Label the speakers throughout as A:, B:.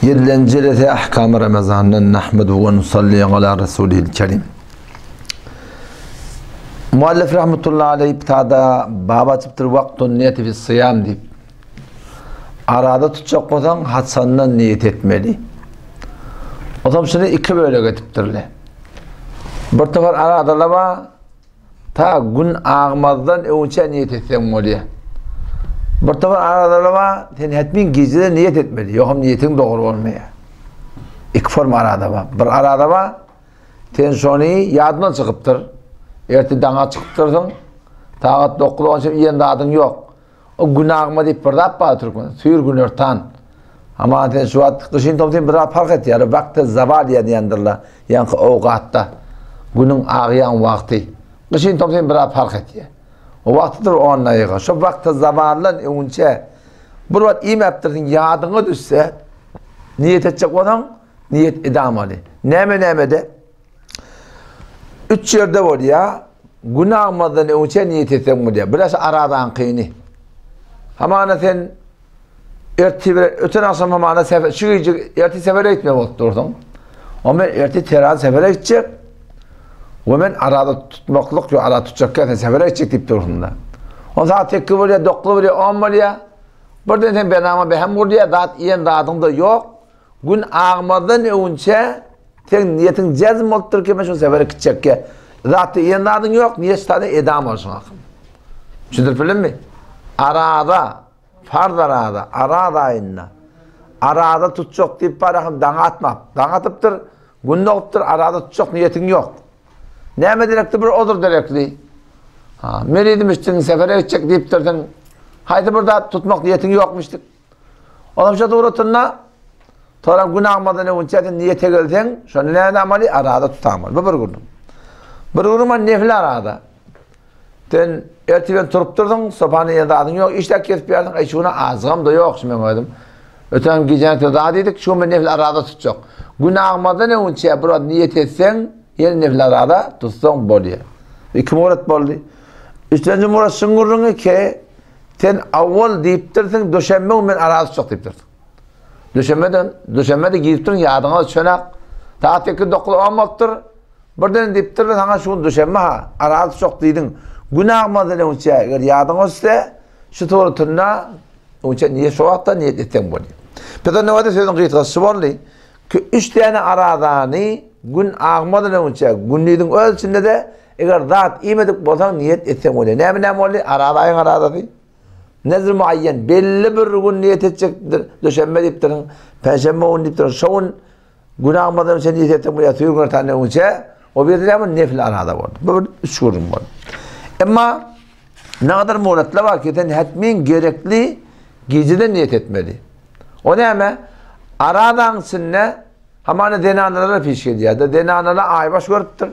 A: Ýedilenji jelese Ahkamy Ramazandan Nahmeduhu we nusalli ala Rasulihil Kerim. Muallif rahmetullahi aleyh kitabda bab açypdyr Waktun niýeti fi syýam diýip. Arada tutjak bolsaň haçandan niýet etmeli. Otam şuny iki bölek etipdirler. Bir topar aradalar bar, Ta gün agmazdan öňçä niýet etseň bolýar. Bir topar aradalar bar, sen hetmin gijede niýet etmeli, ýogsam niýetiň dogry bolmaýar. Iki forma arada bar. Bir arada bar, sen şony ýadyňdan çykypdyr. Erte daňa çykypdyrsyň, sagat 9 onça iýen zadyň ýok. O gün agma diýip bir zat bar türkmen. Süýr günortan. Ama sen şu wagt gyşyn tomsyn bir zat fark etýär. Wagty zawal diýendirler. Ýaňky owgatda günüň agýan wagty. Gyşyn tomsyn bir zat fark etýär. O wagtydyr on daýyga. Şo wagty zawaldan öňünçä bir wagt iýmäpdirsiň ýadyňa düşse niýet etjek bolsaň niýet edamaly. Näme nämede? Üç ýerde bolýar. Gün agmazdan öňçe niýet etseň bolýar. Biraz aradankyny. Hamana sen ertir öten agşam hamana sefer, şu gije ertir sefere gitme bolup dursuň. O men ertir teran sefere gitjek. We men arada tutmaklyk ýok, arada tutjak sen sefere gitjek diýip dursuň da. On saat 8 bolýar, 9 bolýar, 10 bolýar. Birden sen benama behem gurýar, zat iýen zadyň da ýok. Gün agmazdan öňünçä seň niýetiň jezm bolupdyr ki, men şu sefere gitjekge. Zatda iýen zadyň ýok, niýet sada edam bolşuň akym. Düşündirip bilinmi? Arada, farz arada, araz aýynda. Arada tutjak diýip barahym daň atmap. Daň atypdyr, gün dogupdyr, arada tutjak niýetiň ýok. Näme derekli bir odur derekli. Ha, meridimişdiň, sefere gitjek diýipdirsiň. Haýsy bir zat tutmak niýetiň ýokmuşdyk. Olam şo suratynda Toram gün agmadan öňünçä sen niýete gelseň, şony näme amaly arada tutamaly. Bu bir günüň. Bir günüň bar nefil arada. Sen erteden turup durduň, sopany ýen zadyň ýok, işläp kesip ýerdiň, aý şuna azgam da ýok şu meň özüm. Öten gijäni söz zat diýdik, şu men nefil arada tutjak. Gün agmadan öňünçä bir wagt niýet etseň, ýene nefil arada tutsaň bolýar. Iki murat boldy. Üçünji murat şuň gürrüňi ki, Sen awwal diýipdirsiň, duşenbe gün men araza tutjak diýipdirsiň. Duşenbeden, duşenbe-de giripdirin, ýadyňa düşenak. Sagat 8, 9, 10 bolupdyr. Birden diýipdir, saňa şu gün duşenbe ha, araza tutjak diýdiň. Gün agmazdan öňçe, eger ýadyňa düşse, şu suratynda öňçe niýet şu wagtda niýet etseň bolýar. Biz onda wada sözüň gysgasy şu boldy. Ki üç däne arazany gün agmazdan öňçe, gündiziň öz içinde-de eger zat iýmedik bolsaň niýet etseň bolýar. Näme näme boldy? Araza aýyň arazasy. Nezr muayyen belli bir gün niýet etjekdir. Duşenbe diýipdirin, penşenbe gün diýipdirin. Şo gün gün agmazdan öňçe niýet etseň bolýar, süýr günortan öňçe. O bir näme nefil araza boldy. Bu bir üç gün boldy. Emma ne kadar muratlar bar ki sen hetmin gerekli gijeden niýet etmeli. O näme? Arazaň içinde hamana zenanalara piş gelýär-de, zenanalar aýbaş görüpdir.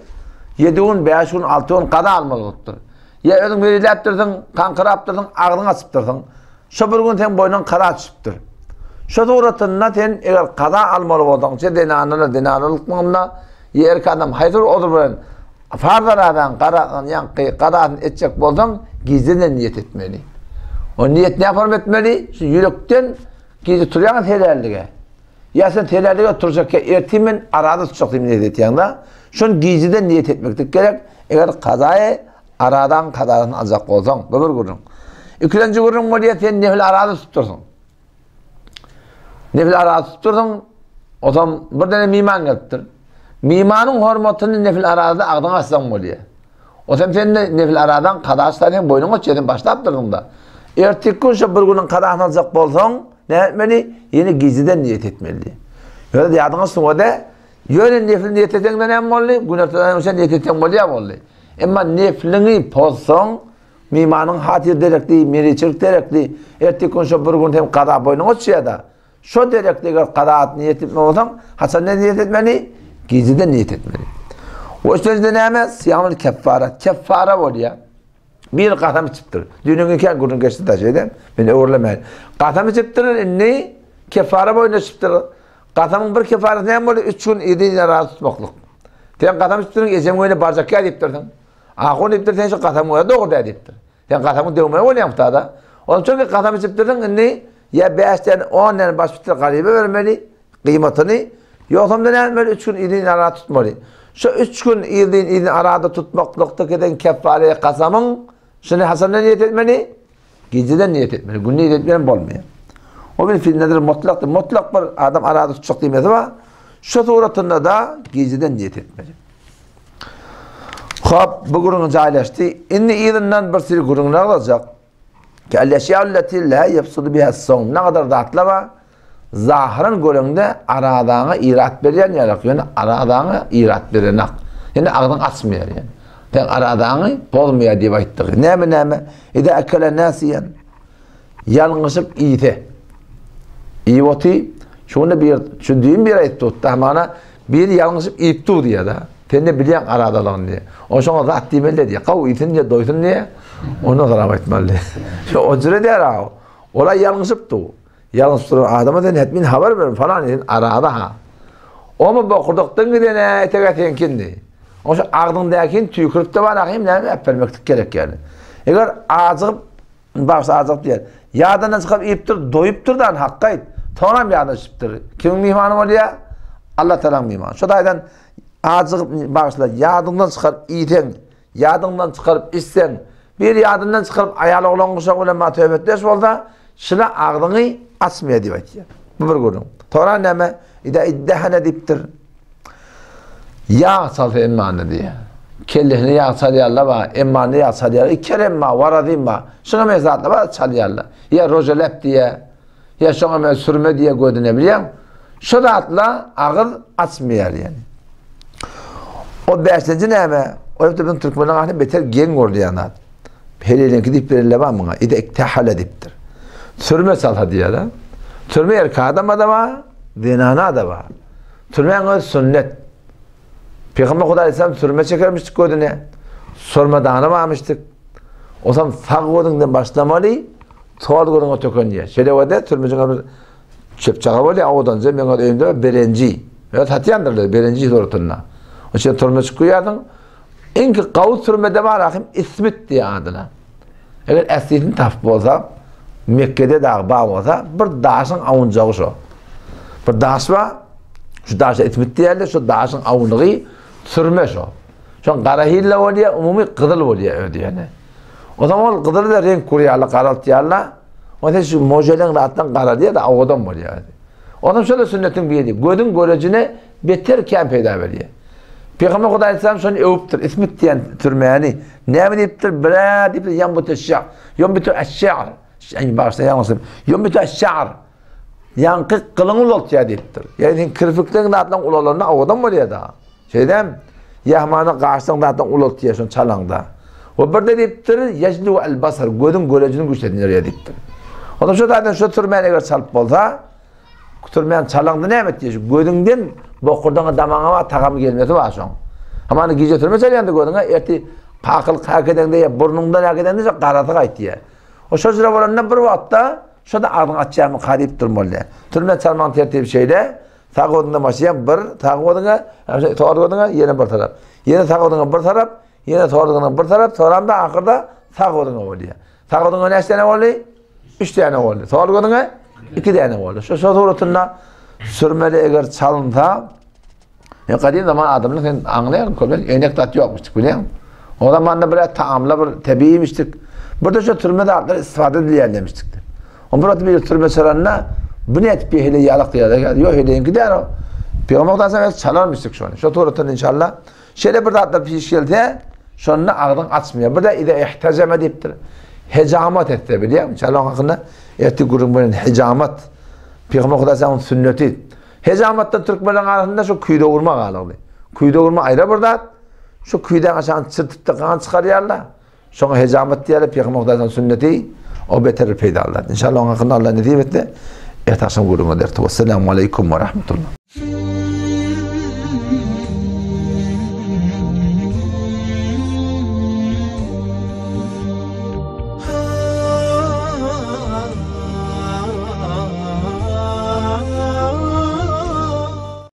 A: 7 gün, 5 gün, 6 gün gaza almaly bolupdyr. Ýa özüň meriläpdirsiň, kaňkyrapdyrsyň, agzyňy açypdyrsyň. Şo bir gün seň boýnuň kaza düşüpdir. Şo suratynda sen eger kaza almaly bolsaň, şe zenanalar zenanalykmynda, ýa erkek adam haýsy bir ozur bilen farz arazaň garasyny ýaňky gazasyny etjek bolsaň, gijeden niýet etmeli. O niýet näme form etmeli? Şu ýürekden gije turýaň selällige. Ýa sen selällige turjak ýa ertir men araza tutjak diýip niýet etýäň-de. Şony gijeden niýet etmeklik gerek. Eger kazaýy aradan kazasyny aljak bolsaň, bu bir gürrüň. Ikilenji gürrüň bolýar, sen nefil araza tutdursyň. Nefil araza tutdursyň, osam bir dene miman gelipdir. Mimanyň hormatyny nefil arazada agzyňa açsaň bolýar. Osam sen de nefil aradan kaza açsaň sen boýnuňa açýar, sen başlapdyrsyň da. Erteki gün şo bir günüň kazasyny aljak bolsaň, näme etmeli? Ýene gijeden niýet etmeli. Ýöne ýadyňa düşsün-de, ýöne nefil niýet etseň-de näme boldy? Günortadan öňçe niýet etseň bolýar boldy. Emma nefliňi pozsaň, mimanyň hatyr derekli, meriçilik derekli, erteki gün şo bir gün sen kaza boýnuňa düşýär-de. Şo derekde eger kazaat niýet etme bolsaň, haçan niýet etmeli? Gijeden niýet etmeli. O üçünjide näme? Syýamul keffara. Keffara bolýar. Bir kasam içipdir. Düýnüň kän gürrüň geçdi da şeýle. Men öwrülemäýin. Kasam içipdir, indi keffara boýuna içipdir. Kasamyň bir keffarasy näme boldy? 3 gün yzy razy tutmaklyk. Sen kasam içipdiriň, ejeň öýüne barjak ýa diýipdirsiň. Ahun diýipdir, sen şu kasamyň özi dogry däl diýipdir. Sen kasamyň döwmeli bolýaň sada. Onuň üçin ki kasam içipdirsiň, indi ýa 5 däne, 10 däne baş bitir garyba bermeli. gyýmatyny. Ýogsam-da näme etmeli? Üç gün yzyn arada tutmaly. Şu üç gün yzyn yzyn arada tutmaklykda giden keffare kasamyň şuny haçandan niýet etmeli? Gijeden niýet etmeli. Gündiz etmän bolmaýar. O bir fil nedir mutlak, mutlak bir adam arada tutjak diýmesi bar. Şu suratynda da gijeden niýet etmeli. Hop, bu gürrüň jaýlaşdy. Indi yzyndan bir sürü gürrüňler alacak. Ki el-eşya'lleti la yefsudu biha as-sawm. Ne kadar zatlar bar. Zahyran göreňde aradaňa irat berýän ýalak, ýöne aradaňa irat berenak. Ýöne agzyň açmaýar ýöne. Sen aradaňy bozmaýar diýip aýtdyk. Näme näme? Ida akala nasiyan. Ýalňyşyp iýse. Iýip oty, şunda bir şu düýn bir aýtdy tutdy, hamana bir ýalňyşyp iýip dur diýýär-de. Sen de bilýäň aradalygyny diýýär. O şoňa zat diýmeli diýýär. Gaw iýsin diýýär, doýsun diýýär. Ondan soň aýtmaly diýýär. Şu o jüre diýýär. Ola ýalňyşyp dur. Ýalňyşyp duran adama sen hetmin habar ber, falan sen arada ha. Omy bokurdakdan gidene etege seňkindi. Oň şu agzyňdakini tüýkürip-de bar ahim näme äpbermeklik gerek ýaly. Eger ajygyp, bagşy ajygyp diýer. Ýadyndan çykyp iýipdir, doýupdyr dan hakka aýt. Soňam ýadyna düşüpdir. Kimiň myhmany bolýar? Allah Tagalaň myhmany. Şu taýdan ajygyp bagşylar ýadyňdan çykaryp iýseň, Ýadyňdan çykaryp içseň, bir ýadyndan çykaryp aýal oglan guşak bilen maňa söhbetdeş bolsa, şyla agzyňy açmaýar diýip aýtýar. Bu bir gürrüň. Soran näme? Ida iddehene diýipdir. Ýag çalsa emmany diýýär. Kellesine ýag çalýarlar bar, emmanyna ýag çalýarlar. Kerem bar, warazim bar. Şuňa meňzeş zatlar bar, çalýarlar. Ýa rojelep diýýär. Ýa şoňa men sürme diýe gözüne bilýäň. Şo zatla agyz açmaýar ýani. O bäşinji näme? O ýerde biziň türkmenleriň arasynda beter geň görülýän zat. Heleliňki diýip berilýär bar muňa. Ide iktehala diýipdir. Sürme çalsa diýýär. Sürme erkek adama da bar, zenana da bar. Sürmäň özi sünnet. Pygamber Hudaý aleyhisselam sürme çekermişdik gözüne. Sormadany barmyşdyk. Osam sag gözüňden başlamaly, Sol gözüňe töken diýýär. Şeýle bolsa türmejiň bir çöp çaga bolýar, owadanja meň öz öýümde berenji. Ýa satýandyrlar berenji suratynda. O şeýle türmeçik goýýarsyň. Iňki gawy türmede bar ahim ismit diýýär adyna. Eger äslisini tapyp bolsa, Mekgede dagy bar bolsa, bir daşyň awunjagy şo. Bir daş bar, şu daşa ismit diýerler, şu daşyň awunlygy sürme şo. Şoň gara hille bolýar, umumy gyzyl bolýar özi ýöne. O zaman ol gyzyly da reňk gurýarlar, garaltýarlar. O sen şu mojeleň zatdan garalýar da owadan bolýar. O zaman şöyle sünnetiň biri, gözüň görejine beter kän peýda berýär. Peygamber Hudaý Aleyhisselam şony öwüpdir. Ismit diýen türmäni. Näme diýipdir? Birä diýipdir, ýan bu teşşa. Ýom bitu eşşar. Ýani başda ýalňyşyp. Ýom bitu eşşar. Ýaňky gylyň ulaltýar diýipdir. Ýani sen kirpikleň zatlaryň ulalanda owadan bolýar da. Şeýdem, ýahmany gaşlaň zatdan ulaltýar şony çalaňda. We birde diýipdir, ýejlu al basar, gözüň görejini güýçlendirýär diýipdir. Ondan şu zaten şu türmän eger çalyp bolsa, türmän çalaňda näme etýär? Şu gözüňden bokurdaňa damaňa bar tagam gelmesi bar şoň. Hamany gije türme çalýanda gözüňe erti kakyl kak edeňde ýa burnuňdan ýa edeňde şo garasy gaýtýar. O şo jüre bolanda bir wagtda şo da agzyň açýarmy ka diýip durmaly. Türme çalmagyň tertibi şeýle, Sag gözüňden başlaýaň, bir, sag gözüňe, sol gözüňe, ýene bir tarap. Ýene sag gözüňe bir tarap, ýene sol gözüňe bir tarap, soramda ahyrda sag gözüňe bolýar. Sag gözüňe näçe däne boldy? 3 däne boldy. Sol gözüňe 2 däne boldy. Şu şo suratynda sürmeli eger çalynsa, Ya gadim zaman adamlar sen aňlaýaryn köplenç enek zat ýokmuşdyk bilýäň. O zamanda bir taamla bir tebiiymişdik. Bir de şu türme zatlar istifade edilýär demişdik. On bir aty bir türme çalanda bu ne etip bir hele ýalak diýýär. Ýok heleýinki däl o. Pygamber Hudaý öz çalarmyşdyk şony. Şo suratdan inşallah şeýle bir zatlar piş gelse, şonda agzyň açmaýar. Bir de ide ihtejeme diýipdir. Hejamat etse bilýäňmi? Çalan hakynda ertir gürrüň beren hejamat. Pygamber Hudaý sünneti. Hejamatdan türkmenleriň arasynda şu küýde urma galygdy. Küýde urma aýra bir zat. Şu küýdäň aşagyny çyrtyp-da gan çykarýarlar. Şoňa hejamat diýýärler, Pygamber Hudaýyň sünneti o beter bir peýdaly zat. Inşallah oň hakynda Allah nesip etse, ertir agşam gürrüň ederis. Wesselamu aleýkum we rahmetullah.